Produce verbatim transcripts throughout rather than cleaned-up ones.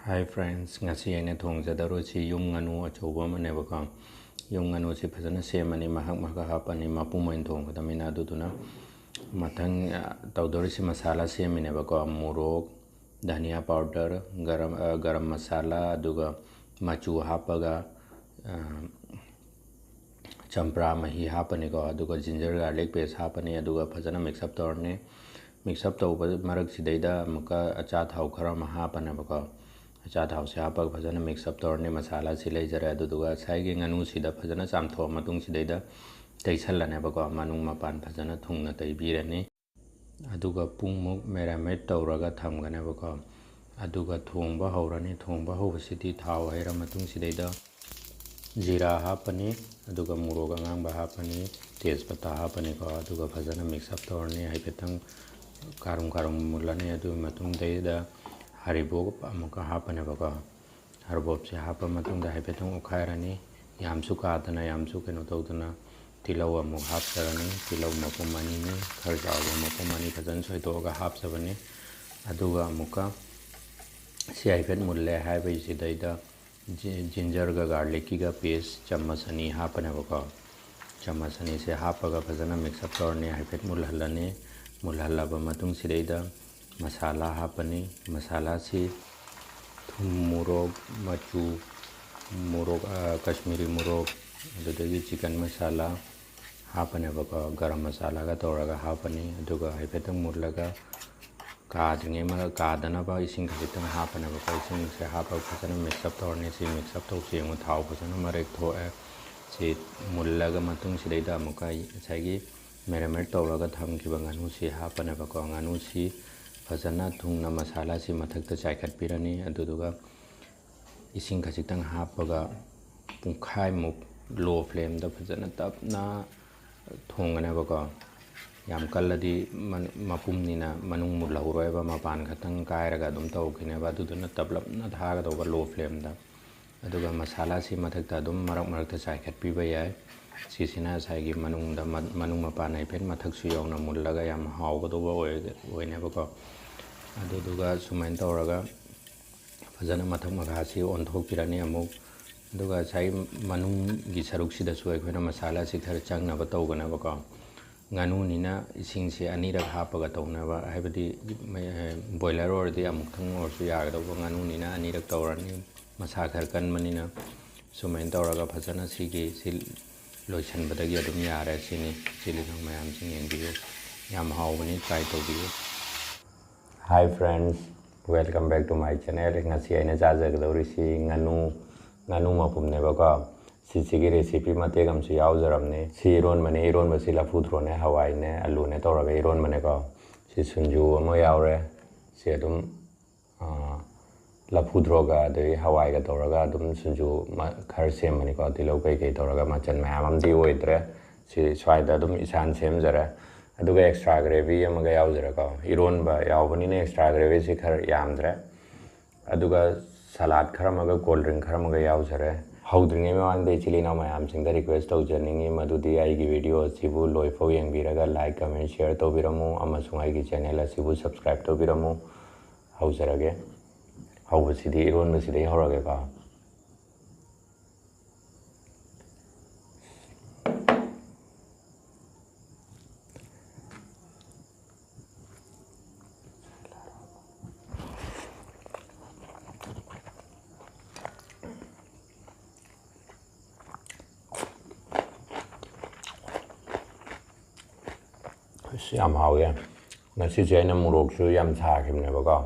Hi friends, ꯉꯁꯤ ꯑꯩꯅ ꯊꯣꯡꯖꯗꯧꯔꯤꯁꯤ ꯌꯨꯝ ꯉꯥꯅꯨ ꯑꯆꯧꯕ ꯑꯃꯅꯦꯕꯀꯣ꯫ ꯌꯨꯝ ꯉꯥꯅꯨꯁꯤ ꯐꯖꯅ ꯁꯦꯝꯃꯅꯤ, ꯃꯍꯛ ꯃꯍꯛ ꯍꯥꯞꯄꯅꯤ, ꯃꯄꯨꯝ ꯑꯣꯏꯅ ꯊꯣꯡꯒꯗꯕꯅꯤꯅ꯫ ꯑꯗꯨꯗꯨꯅ ꯃꯊꯪ, ꯑ, ꯇꯧꯗꯧꯔꯤꯁꯤ ꯃꯁꯥꯂꯥ ꯁꯦꯝꯃꯤꯅꯦꯕꯀꯣ꯫ ꯃꯣꯔꯣꯛ, ꯙꯅꯤꯌꯥ powder, ꯒꯔꯝ, ꯑ, ꯒꯔꯝ ꯃꯁꯥꯂꯥ, ꯑꯗꯨꯒ ꯃꯆꯨ ꯍꯥꯞꯄꯒ, ꯑ, ꯆꯝꯄ꯭ꯔꯥ ꯃꯍꯤ ꯍꯥꯞꯄꯅꯤꯀꯣ, ꯑꯗꯨꯒ ginger garlic paste ꯍꯥꯞꯄꯅꯤ, ꯑꯗꯨꯒ ꯐꯖꯅ mix up ꯇꯧꯔꯅꯤ꯫ Mix up ꯇꯧꯕ ꯃꯔꯛꯁꯤꯗꯩꯗ ꯑꯃꯨꯛꯀ ꯑꯆꯥꯊꯥꯎ ꯈꯔ ꯑꯃ ꯍꯥꯞꯄꯅꯦꯕꯀꯣ꯫ ꯑꯆꯥꯊꯥꯎꯁꯦ ꯍꯥꯞꯄꯒ ꯐꯖꯅ mix up ꯇꯧꯔꯅꯤ꯫ ꯃꯁꯥꯂꯥꯁꯤ ꯂꯩꯖꯔꯦ, ꯑꯗꯨꯗꯨꯒ ꯉꯁꯥꯏꯒꯤ ꯉꯥꯅꯨꯁꯤꯗ ꯐꯖꯅ ꯆꯥꯝꯊꯣꯛꯑ ꯃꯇꯨꯡꯁꯤꯗꯩꯗ ꯇꯩꯁꯜꯂꯅꯦꯕꯀꯣ꯫ ꯃꯅꯨꯡ ꯃꯄꯥꯟ ꯐꯖꯅ ꯊꯨꯡꯅ ꯇꯩꯕꯤꯔꯅꯤ꯫ ꯑꯗꯨꯒ ꯄꯨꯡꯃꯨꯛ marinate ꯇꯧꯔꯒ ꯊꯝꯒꯅꯦꯕꯀꯣ꯫ ꯑꯗꯨꯒ ꯊꯣꯡꯕ ꯍꯧꯔꯅꯤ꯫ ꯊꯣꯡꯕ ꯍꯧꯕꯁꯤꯗꯤ ꯊꯥꯎ ꯍꯩꯔ ꯃꯇꯨꯡꯁꯤꯗꯩꯗ ꯖꯤꯔꯥ ꯍꯥꯞꯄꯅꯤ, ꯑꯗꯨꯒ ꯃꯣꯔꯣꯛ ꯑꯉꯥꯡꯕ ꯍꯥꯞꯄꯅꯤ, ꯇꯦꯖꯄꯇꯥ ꯍꯥꯞꯄꯅꯤꯀꯣ꯫ ꯑꯗꯨꯒ ꯐꯖꯅ mix up ꯇꯧꯔꯅꯤ, ꯍꯥꯏꯐꯦꯠꯇꯪ ꯀꯥꯔꯨꯝ ꯀꯥꯔꯨꯝ ꯃꯨꯜꯂꯅꯤ꯫ ꯑꯗꯨꯒꯤ ꯃꯇꯨꯡꯗꯩꯗ ꯍꯔꯤꯕꯣꯞ ꯑꯃꯨꯛꯀ ꯍꯥꯞꯄꯅꯦꯕꯀꯣ꯫ ꯍꯔꯤꯕꯣꯞꯁꯦ ꯍꯥꯞꯄ ꯃꯇꯨꯡꯗ ꯍꯥꯏꯐꯦꯠꯇꯪ ꯑꯣꯠꯈꯥꯏꯔꯅꯤ꯫ ꯌꯥꯝꯁꯨ ꯀꯥꯗꯅ, ꯌꯥꯝꯁꯨ ꯀꯩꯅꯣ ꯇꯧꯗꯅ ꯇꯤꯜꯍꯧ ꯑꯃꯨꯛ ꯍꯥꯞꯆꯔꯅꯤ꯫ ꯇꯤꯜꯍꯧ ꯃꯄꯨꯝ ꯑꯅꯤꯅꯤ, ꯈꯔ ꯆꯥꯎꯕ ꯃꯄꯨꯝ ꯑꯅꯤ ꯐꯖꯅ ꯁꯣꯏꯗꯣꯛꯑꯒ ꯍꯥꯞꯆꯕꯅꯤ꯫ ꯑꯗꯨꯒ ꯑꯃꯨꯛꯀ ꯁꯤ ꯍꯥꯏꯐꯦꯠ ꯃꯨꯜꯂꯦ ꯍꯥꯏꯕꯒꯤꯁꯤꯗꯩꯗ ꯖꯤ-, ꯖꯤꯟꯖꯔꯒ ꯒꯥꯔꯂꯤꯛꯀꯤꯒ paste ꯆꯥꯃꯁ ꯑꯅꯤ ꯍꯥꯞꯄꯅꯦꯕꯀꯣ꯫ ꯆꯥꯃꯁ ꯑꯅꯤꯁꯦ ꯍꯥꯞꯄꯒ ꯐꯖꯅ mix up ꯇꯧꯔꯅꯤ, ꯍꯥꯏꯐꯦꯠ ꯃꯨꯜꯍꯜꯂꯅꯤ꯫ ꯃꯨꯜꯍꯜꯂꯕ ꯃꯇꯨꯡꯁꯤꯗꯩꯗ ꯃꯁꯥꯂꯥ ꯍꯥꯞꯄꯅꯤ꯫ ꯃꯁꯥꯂꯥꯁꯤ ꯊꯨꯝ, ꯃꯣꯔꯣꯛ, ꯃꯆꯨ, ꯃꯣꯔꯣꯛ, ꯑ, ꯀꯥꯁꯃꯤꯔꯤ ꯃꯣꯔꯣꯛ, ꯑꯗꯨꯗꯒꯤ chicken masala ꯍꯥꯞꯄꯅꯦꯕꯀꯣ꯫ ꯒꯔꯝ ꯃꯁꯥꯂꯥꯒ ꯇꯧꯔꯒ ꯍꯥꯞꯄꯅꯤ꯫ ꯑꯗꯨꯒ ꯍꯥꯏꯐꯦꯠꯇꯪ ꯃꯨꯜꯂꯒ ꯀꯥꯗ꯭ꯔꯤꯉꯩ ꯃꯔꯛ, ꯀꯥꯗꯅꯕ ꯏꯁꯤꯡ ꯈꯖꯤꯛꯇꯪ ꯍꯥꯞꯄꯅꯦꯕꯀꯣ꯫ ꯏꯁꯤꯡꯁꯦ ꯍꯥꯞꯄꯒ ꯐꯖꯅ mix up ꯇꯧꯔꯅꯤ꯫ ꯁꯤ mix up ꯇꯧꯁꯤ ꯌꯦꯡꯉꯨ, ꯊꯥꯎ ꯐꯖꯅ ꯃꯔꯦꯛ ꯊꯣꯛꯑꯦ꯫ ꯁꯤ ꯃꯨꯜꯂꯒ ꯃꯇꯨꯡꯁꯤꯗꯩꯗ ꯑꯃꯨꯛꯀ ꯉꯁꯥꯏꯒꯤ marinate ꯇꯧꯔꯒ ꯊꯝꯈꯤꯕ ꯉꯥꯅꯨꯁꯤ ꯍꯥꯞꯄꯅꯦꯕꯀꯣ꯫ ꯉꯥꯅꯨꯁꯤ ꯐꯖꯅ ꯊꯨꯡꯅ ꯃꯁꯥꯂꯥꯁꯤ ꯃꯊꯛꯇ ꯆꯥꯏꯈꯠꯄꯤꯔꯅꯤ꯫ ꯑꯗꯨꯗꯨꯒ ꯏꯁꯤꯡ ꯈꯖꯤꯛꯇꯪ ꯍꯥꯞꯄꯒ ꯄꯨꯡꯈꯥꯏꯃꯨꯛ low flameꯗ ꯐꯖꯅ ꯇꯞꯅ ꯊꯣꯡꯒꯅꯦꯕꯀꯣ꯫ ꯌꯥꯝ ꯀꯜꯂꯗꯤ ꯃ-, ꯃꯄꯨꯝꯅꯤꯅ ꯃꯅꯨꯡ ꯃꯨꯜꯍꯧꯔꯣꯏꯕ, ꯃꯄꯥꯟ ꯈꯛꯇꯪ ꯀꯥꯏꯔꯒ ꯑꯗꯨꯝ ꯇꯧꯈꯤꯅꯦꯕ꯫ ꯑꯗꯨꯗꯨꯅ ꯇꯞꯂꯞꯅ ꯊꯥꯒꯗꯧꯕ low flameꯗ꯫ ꯑꯗꯨꯒ ꯃꯁꯥꯂꯥꯁꯤ ꯃꯊꯛꯇ ꯑꯗꯨꯝ ꯃꯔꯛ ꯃꯔꯛꯇ ꯆꯥꯏꯈꯠꯄꯤꯕ ꯌꯥꯏ꯫ ꯁꯤꯁꯤꯅ ꯉꯁꯥꯏꯒꯤ ꯃꯅꯨꯡꯗ ꯃ-, ꯃꯅꯨꯡ ꯃꯄꯥꯟ ꯍꯥꯏꯐꯦꯠ ꯃꯊꯛꯁꯨ ꯌꯧꯅ ꯃꯨꯜꯂꯒ ꯌꯥꯝ ꯍꯥꯎꯒꯗꯧꯕ ꯑꯣꯏ-, ꯑꯣꯏꯅꯦꯕꯀꯣ꯫ ꯑꯗꯨꯗꯨꯒ ꯁꯨꯃꯥꯏꯅ ꯇꯧꯔꯒ ꯐꯖꯅ ꯃꯊꯛ ꯃꯈꯥꯁꯤ ꯑꯣꯟꯊꯣꯛꯄꯤꯔꯅꯤ ꯑꯃꯨꯛ꯫ ꯑꯗꯨꯒ ꯉꯁꯥꯏ ꯃꯅꯨꯡꯒꯤ ꯁꯔꯨꯛꯁꯤꯗꯁꯨ ꯑꯩꯈꯣꯏꯅ ꯃꯁꯥꯂꯥꯁꯤ ꯈꯔ ꯆꯪꯅꯕ ꯇꯧꯒꯅꯦꯕꯀꯣ꯫ ꯉꯥꯅꯨꯅꯤꯅ ꯏꯁꯤꯡꯁꯦ ꯑꯅꯤꯔꯛ ꯍꯥꯞꯄꯒ ꯇꯧꯅꯕ, ꯍꯥꯏꯕꯗꯤ ꯃꯩ-, ꯕꯣꯏꯂꯔ ꯑꯣꯏꯔꯗꯤ ꯑꯃꯨꯛꯇꯪ ꯑꯣꯏꯔꯁꯨ ꯌꯥꯒꯗꯧꯕ, ꯉꯥꯅꯨꯅꯤꯅ ꯑꯅꯤꯔꯛ ꯇꯧꯔꯅꯤ꯫ ꯃꯁꯥ ꯈꯔ ꯀꯟꯕꯅꯤꯅ ꯁꯨꯃꯥꯏꯅ ꯇꯧꯔꯒ ꯐꯖꯅ ꯁꯤꯒꯤ ꯁꯤ ꯂꯣꯏꯁꯤꯟꯕꯗꯒꯤ ꯑꯗꯨꯝ ꯌꯥꯔꯦ꯫ ꯁꯤꯅꯤ, ꯏꯆꯤꯜ ꯏꯅꯥꯎ ꯃꯌꯥꯝꯁꯤꯡ ꯌꯦꯡꯕꯤꯌꯨ, ꯌꯥꯝ ꯍꯥꯎꯕꯅꯤ, try ꯇꯧꯕꯤꯌꯨ꯫ Hi friends, welcome back to my channel꯫ ꯉꯁꯤ ꯑꯩꯅ ꯆꯥꯖꯒꯗꯧꯔꯤꯁꯤ ꯉꯥꯅꯨ, ꯉꯥꯅꯨ ꯃꯄꯨꯝꯅꯦꯕꯀꯣ꯫ ꯁꯤꯁꯤꯒꯤ recipe ꯃꯇꯦꯛ ꯑꯃꯁꯨ ꯌꯥꯎꯖꯔꯕꯅꯤ꯫ ꯁꯤ ꯏꯔꯣꯟꯕꯅꯦ, ꯏꯔꯣꯟꯕꯁꯤ ꯂꯐꯨ ꯊ꯭ꯔꯣꯅꯦ, ꯍꯋꯥꯏꯅꯦ, ꯑꯂꯨꯅꯦ ꯇꯧꯔꯒ ꯏꯔꯣꯟꯕꯅꯦꯀꯣ꯫ ꯁꯤ ꯁꯤꯡꯖꯨ ꯑꯃ ꯌꯥꯎꯔꯦ꯫ ꯁꯤ ꯑꯗꯨꯝ, ꯑꯥ, ꯂꯐꯨ ꯊ꯭ꯔꯣꯒ ꯑꯗꯒꯤ ꯍꯋꯥꯏꯒ ꯇꯧꯔꯒ ꯑꯗꯨꯝ ꯁꯤꯡꯖꯨ ꯃ-, ꯈꯔ ꯁꯦꯝꯕꯅꯤꯀꯣ꯫ ꯇꯤꯜꯍꯧ ꯀꯩꯀꯩ ꯇꯧꯔꯒ ꯃꯆꯜ ꯃꯌꯥꯝ ꯑꯃꯗꯤ ꯑꯣꯏꯗ꯭ꯔꯦ꯫ ꯁꯤ ꯁ꯭ꯋꯥꯏꯗ ꯑꯗꯨꯝ ꯏꯁꯥꯅ ꯁꯦꯝꯖꯔꯦ꯫ ꯑꯗꯨꯒ extra gravy ꯑꯃꯒ ꯌꯥꯎꯖꯔꯦꯀꯣ꯫ ꯏꯔꯣꯟꯕ ꯌꯥꯎꯕꯅꯤꯅ extra gravyꯁꯤ ꯈꯔ ꯌꯥꯝꯗ꯭ꯔꯦ꯫ ꯑꯗꯨꯒ salad ꯈꯔ ꯑꯃꯒ cold drink ꯈꯔ ꯑꯃꯒ ꯌꯥꯎꯖꯔꯦ꯫ ꯍꯧꯗ꯭ꯔꯤꯉꯩ ꯃꯃꯥꯡꯗ ꯏꯆꯤꯜ ꯏꯅꯥꯎ ꯃꯌꯥꯝꯁꯤꯡꯗ request ꯇꯧꯖꯅꯤꯡꯉꯤ, ꯃꯗꯨꯗꯤ ꯑꯩꯒꯤ video ꯑꯁꯤꯕꯨ ꯂꯣꯏꯐꯥꯎ ꯌꯦꯡꯕꯤꯔꯒ like, comment, share ꯇꯧꯕꯤꯔꯝꯃꯨ ꯑꯃꯁꯨꯡ ꯑꯩꯒꯤ channel ꯑꯁꯤꯕꯨ subscribe ꯇꯧꯕꯤꯔꯝꯃꯨ꯫ ꯍꯧꯖꯔꯒꯦ꯫ ꯍꯧꯕꯁꯤꯗꯤ ꯏꯔꯣꯟꯕꯁꯤꯗꯒꯤ ꯍꯧꯔꯒꯦꯀꯣ꯫ ꯑꯁ, ꯌꯥꯝ ꯍꯥꯎꯋꯦ꯫ ꯉꯁꯤꯁꯦ ꯑꯩꯅ ꯃꯣꯔꯣꯛꯁꯨ ꯌꯥꯝ ꯁꯥꯈꯤꯕꯅꯦꯕꯀꯣ꯫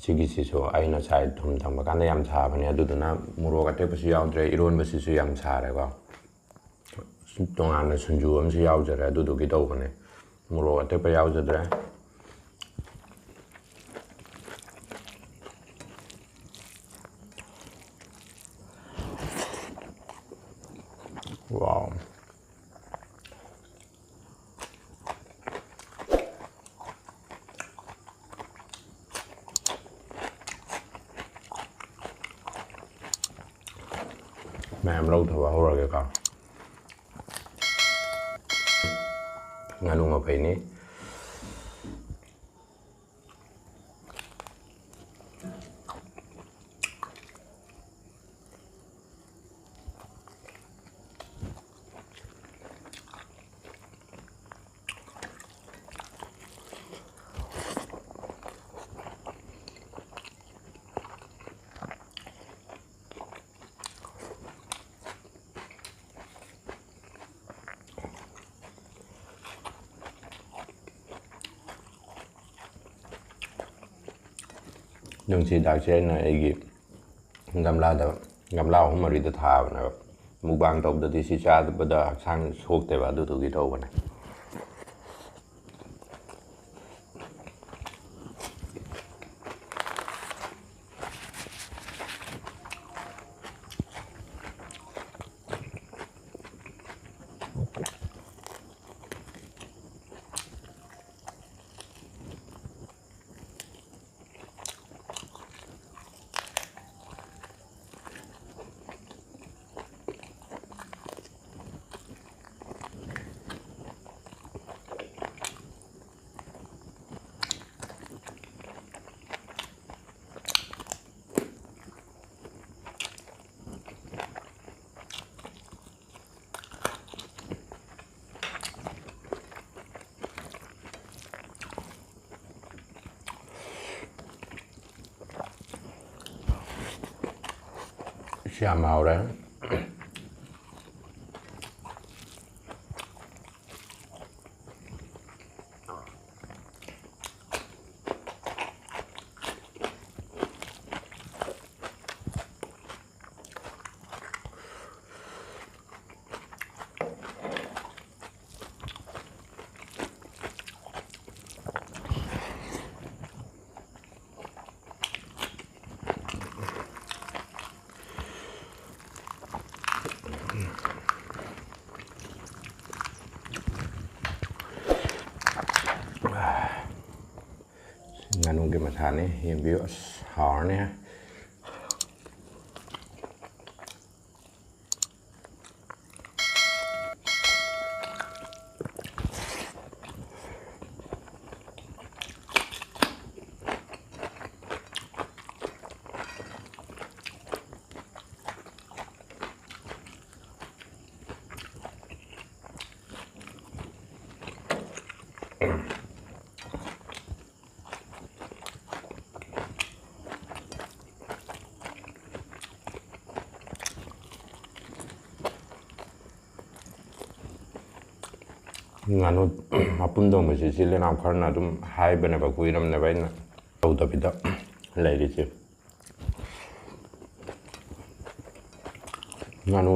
ꯁꯤꯒꯤꯁꯤꯁꯨ ꯑꯩꯅ ꯉꯁꯥꯏ ꯊꯨꯝ ꯊꯝꯕ ꯀꯥꯟꯗ ꯌꯥꯝ ꯁꯥꯕꯅꯦ, ꯑꯗꯨꯗꯨꯅ ꯃꯣꯔꯣꯛ ꯑꯇꯦꯛꯄꯁꯨ ꯌꯥꯎꯗ꯭ꯔꯦ, ꯏꯔꯣꯟꯕꯁꯤꯁꯨ ꯌꯥꯝ ꯁꯥꯔꯦꯀꯣ꯫ ꯇꯣꯉꯥꯟꯅ ꯁꯤꯡꯖꯨ ꯑꯃꯁꯨ ꯌꯥꯎꯖꯔꯦ, ꯑꯗꯨꯗꯨꯒꯤ ꯇꯧꯕꯅꯦ꯫ ꯃꯣꯔꯣꯛ ꯑꯇꯦꯛꯄ ꯌꯥꯎꯖꯗ꯭ꯔꯦ꯫ Wow꯫ ꯃꯌꯥꯝ ꯂꯧꯊꯕ ꯍꯧꯔꯒꯦꯀꯣ꯫ ꯉꯥꯅꯨ ꯃꯐꯩꯅꯤ꯫ ꯅꯨꯡꯁꯤ ꯍꯤꯗꯥꯛꯁꯦ ꯑꯩꯅ ꯑꯩꯒꯤ ꯒꯝꯂꯥꯗ, ꯒꯝꯂꯥ ꯑꯍꯨꯝ ꯃꯔꯤꯗ ꯊꯥꯕꯅꯦꯕ꯫ ꯃꯨꯛꯕꯥꯡ ꯇꯧꯕꯗꯗꯤ ꯁꯤ ꯆꯥꯕꯗ ꯍꯛꯆꯥꯡ ꯁꯣꯛꯇꯦꯕ, ꯑꯗꯨꯗꯨꯒꯤ ꯇꯧꯕꯅꯦ꯫ ꯁꯤ ꯌꯥꯝ ꯍꯥꯎꯔꯦ꯫ ꯉꯥꯅꯨꯒꯤ ꯃꯁꯥꯅꯤ, ꯌꯦꯡꯕꯤꯌꯨ꯫ ꯑꯁ, ꯍꯥꯎꯔꯅꯤ꯫ ꯉꯥꯅꯨ ꯃꯄꯨꯝ ꯊꯣꯡꯕꯁꯤ ꯏꯆꯤꯜ ꯏꯅꯥꯎ ꯈꯔꯅ ꯑꯗꯨꯝ ꯍꯥꯏꯕꯅꯦꯕ, ꯀꯨꯏꯔꯝꯅꯦꯕ ꯑꯩꯅ ꯇꯧꯗꯕꯤꯗ꯫ ꯂꯩꯔꯤꯁꯦ꯫ ꯉꯥꯅꯨ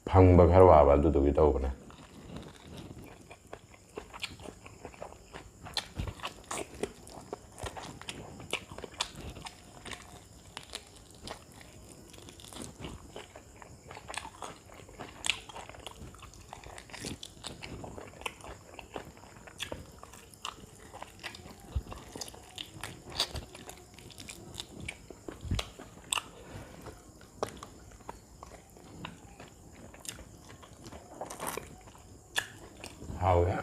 ꯐꯪꯕ ꯈꯔ ꯋꯥꯕ ꯑꯗꯨꯗꯨꯒꯤ ꯇꯧꯕꯅꯦ꯫ ꯍꯥꯎꯋꯦ꯫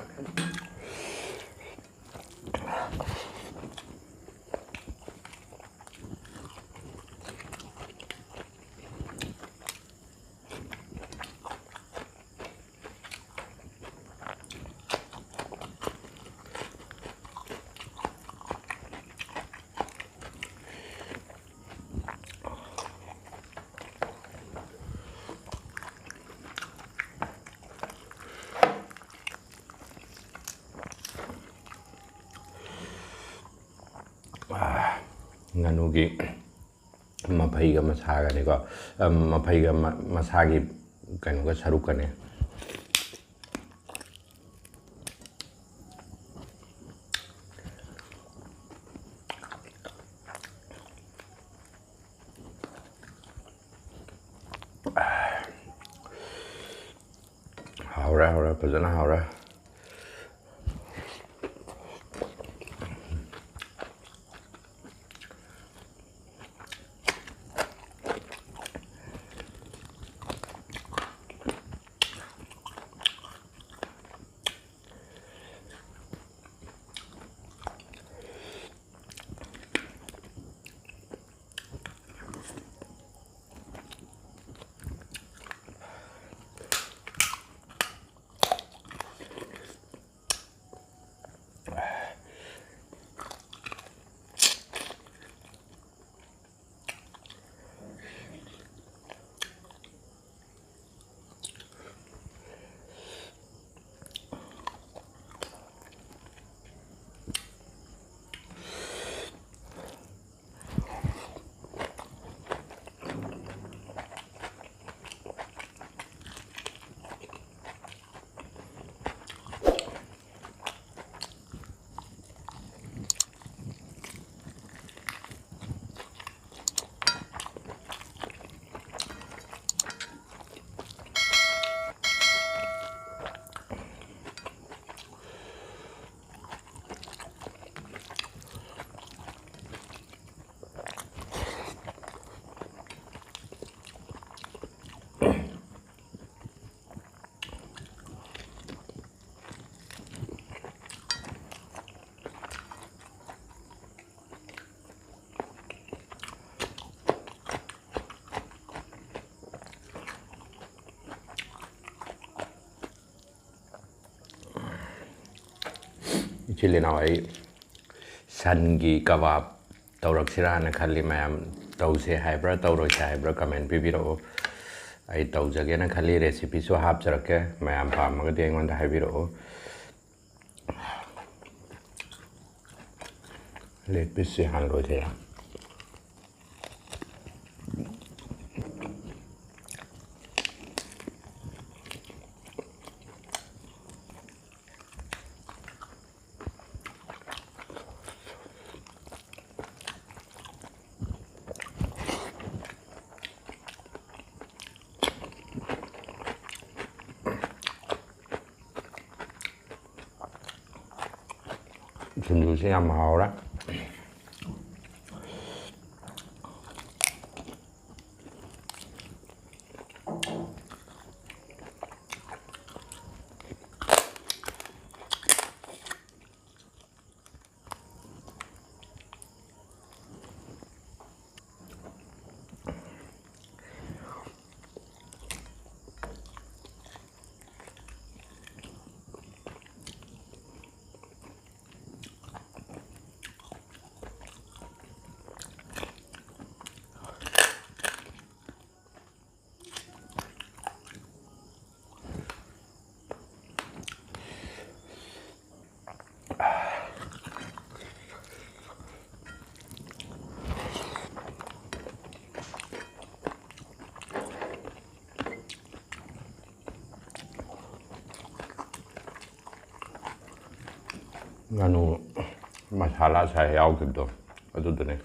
ꯉꯥꯅꯨꯒꯤ ꯃꯐꯩꯒ ꯃꯁꯥꯒꯅꯤꯀꯣ, ꯑꯝ, ꯃꯐꯩꯒ ꯃ-, ꯃꯁꯥꯒꯤ ꯀꯩꯅꯣꯒ ꯁꯔꯨꯛꯀꯅꯦ꯫ ꯍꯥꯎꯔꯦ, ꯍꯥꯎꯔꯦ, ꯐꯖꯅ ꯍꯥꯎꯔꯦ꯫ ꯏꯆꯤꯜ ꯏꯅꯥꯎ, ꯑꯩ ꯁꯟꯒꯤ ꯀꯕꯥꯕ ꯇꯧꯔꯛꯁꯤꯔꯥꯅ ꯈꯜꯂꯤ꯫ ꯃꯌꯥꯝ ꯇꯧꯁꯦ ꯍꯥꯏꯕ꯭ꯔꯥ ꯇꯧꯔꯣꯏꯁꯦ ꯍꯥꯏꯕ꯭ꯔꯥ ꯀꯃꯦꯟ ꯄꯤꯕꯤꯔꯛꯑꯣ꯫ ꯑꯩ ꯇꯧꯖꯒꯦꯅ ꯈꯜꯂꯤ꯫ ꯔꯦꯁꯤꯄꯤꯁꯨ ꯍꯥꯞꯆꯔꯛꯀꯦ꯫ ꯃꯌꯥꯝ ꯄꯥꯝꯃꯒꯗꯤ ꯑꯩꯉꯣꯟꯗ ꯍꯥꯏꯕꯤꯔꯛꯑꯣ꯫ ꯂꯦꯒ ꯄꯤꯁꯁꯦ ꯍꯥꯟꯅ ꯂꯣꯏꯊꯣꯛꯑꯦ꯫ ꯁꯤꯡꯖꯨꯁꯦ ꯌꯥꯝ ꯍꯥꯎꯔꯦ꯫ ꯉꯥꯅꯨ ꯃꯁꯥꯂꯥ ꯁꯥꯏ ꯌꯥꯎꯈꯤꯕꯗꯣ ꯑꯗꯨꯗꯨꯅꯦ꯫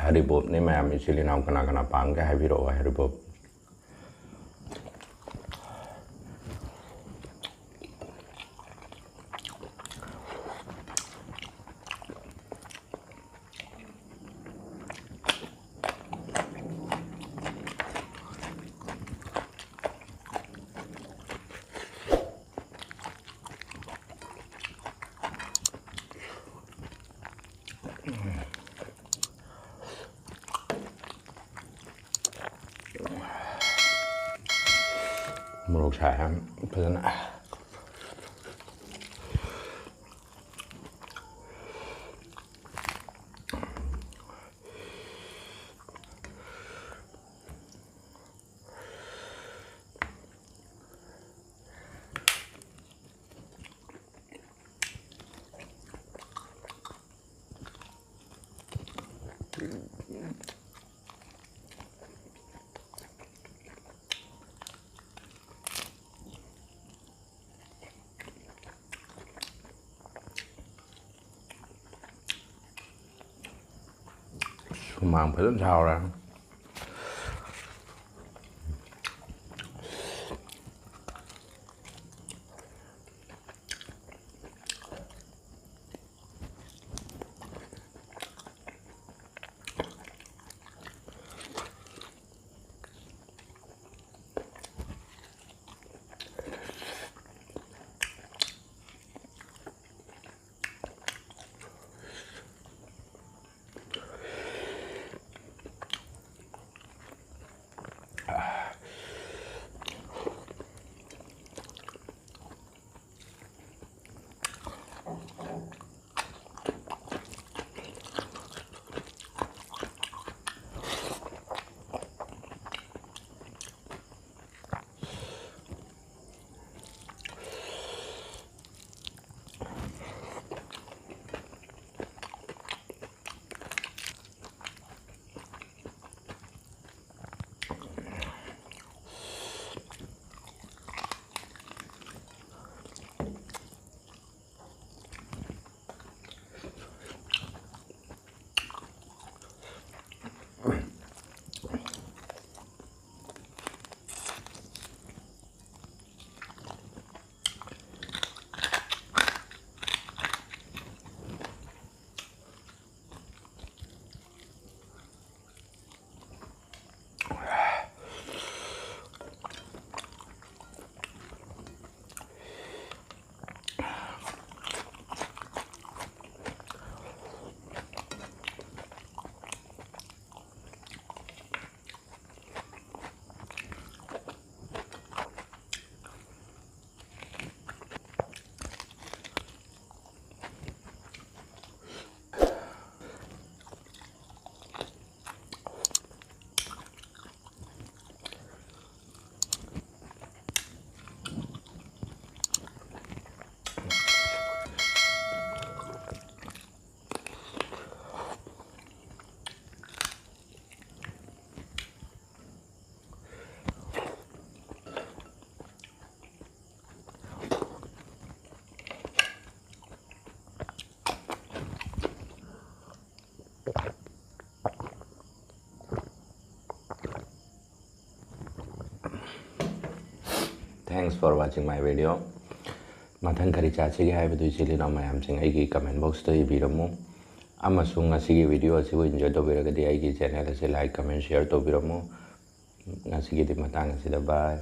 ꯍꯔꯤꯕꯣꯞꯅꯦ ꯃꯌꯥꯝ, ꯏꯆꯤꯜ ꯏꯅꯥꯎ ꯀꯅꯥ ꯀꯅꯥ ꯄꯥꯝꯒꯦ ꯍꯥꯏꯕꯤꯔꯛꯑꯣ꯫ ꯍꯔꯤꯕꯣꯞ꯫ ꯃꯣꯔꯣꯛ ꯁꯥꯏ ꯍꯥꯏ ꯐꯖꯅ꯫ ꯍꯨꯃꯥꯡ ꯐꯖꯅ ꯁꯥꯎꯔꯦ꯫ Thanks for watching my video. ꯃꯊꯪ ꯀꯔꯤ ꯆꯥꯁꯤꯒꯦ ꯍꯥꯏꯕꯗꯨ ꯏꯆꯤꯜ ꯏꯅꯥꯎ ꯃꯌꯥꯝꯁꯤꯡ ꯑꯩꯒꯤ comment boxꯇ ꯏꯕꯤꯔꯝꯃꯨ꯫ ꯑꯃꯁꯨꯡ ꯉꯁꯤꯒꯤ video ꯑꯁꯤꯕꯨ enjoy ꯇꯧꯕꯤꯔꯒꯗꯤ ꯑꯩꯒꯤ channel ꯑꯁꯤ like, comment, share ꯇꯧꯕꯤꯔꯝꯃꯨ꯫ ꯉꯁꯤꯒꯤꯗꯤ ꯃꯇꯥꯡ ꯑꯁꯤꯗ bye꯫